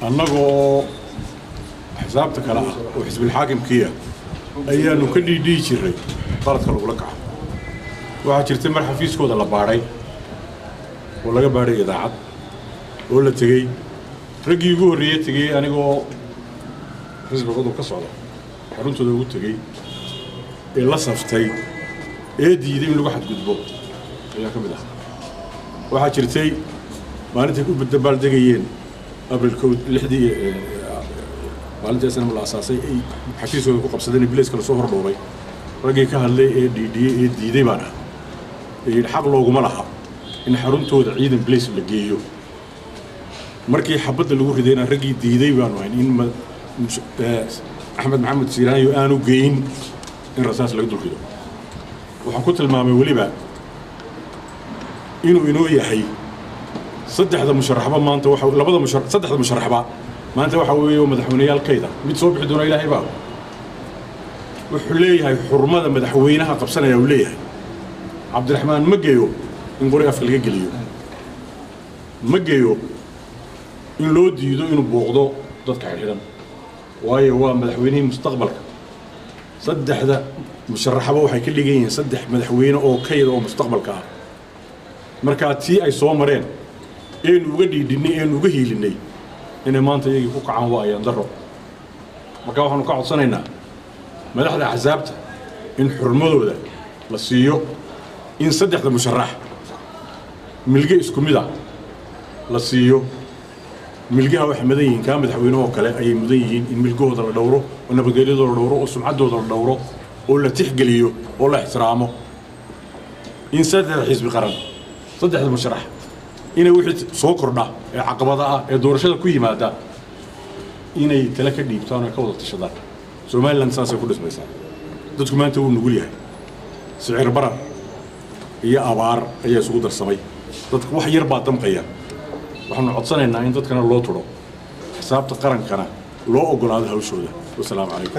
Annagoo xisaabta kale ah oo xisbilxaakimkiia ayaanu ka dhiidhiyi jiray qaladka lagula kaco. Waxaa jirtay mar xafiiskooda la baadhay oo laga baadhay idaacad oo la tegey, raggii ugu horreeye tegey anigoo xisbiga cudur ka socda xaruntooda ugu tegey ee la saftay ee diiday in lagu xadgudbo ayaa ka mid ah. Waxaa jirtay maalintay ku dabaaldegayeen Abril 6-dii, maalintii SNM la asaasay, ay xafiiskooda ku qabsadeen, bilayska lasoo hordhoobay, raggii ka hadlay ee dhiidhiyey ee diiday baan ah ee yidhi xaq looguma laha in xaruntooda ciidan bilays la geeyo. Markii xabadda lagu ridayna raggii diiday baanu ahayn in Axmed Maxamed Siiraanyo aanu geyn in rasaas laga dul rido. Waxaan ku tilmaamay weliba inuu inoo yahay saddexda musharaxba maanta, waxa labada mushar saddexda musharaxba maanta waxa weeye madaxweyneyaalkayda mid soo bixi doona Ilaahay baa wuxuu leeyahay xurmada madaxweynaha qabsanaya uu leeyahay. Cabdiraxmaan ma geeyo in qori afka laga geliyo, ma geeyo in loo diido inuu booqdo dadka xidhan, waayo waa madaxweynihii mustaqbalka. Saddexda musharaxba waxay ka dhigan yihiin saddex madaxweyne oo kayda oo mustaqbalka ah. Markaa tii ay soo mareen eenu uga dhiidhinnay eenu uga hiilinnay inay maanta iyagii ku kacaan waa ayaan darro. Marka waxaanu ka codsanaynaa madaxda axsaabta in xurmadooda la siiyo, in saddexda musharax milge isku mid ah la siiyo. Milgaha waxay mudan yihiin kaa madaxweynehoo kale ayay mudan yihiin, in milgahooda la dhowro oo nabadgelyadooda la dhowro oo sumcaddooda la dhowro oo la tixgeliyo oo la ixtiraamo. In saddexda xisbi qaran, saddexda musharax, inay wixii soo kordha ee caqabada ah ee doorashada ku yimaada inay tale ka dhiibtaan oo ka wada tashadaan. Somaliland saasay ku dhismaysaa. Dadku maanta wuu nugul yahay, sicir barar iyo abaar ayaa isugu darsamay, dadku wax yar baa damqaya. Waxaanu codsanaynaa in dadkana loo tudho, xisaabta qarankana loo oggolaado hawshooda. Wasalaamu calaykum.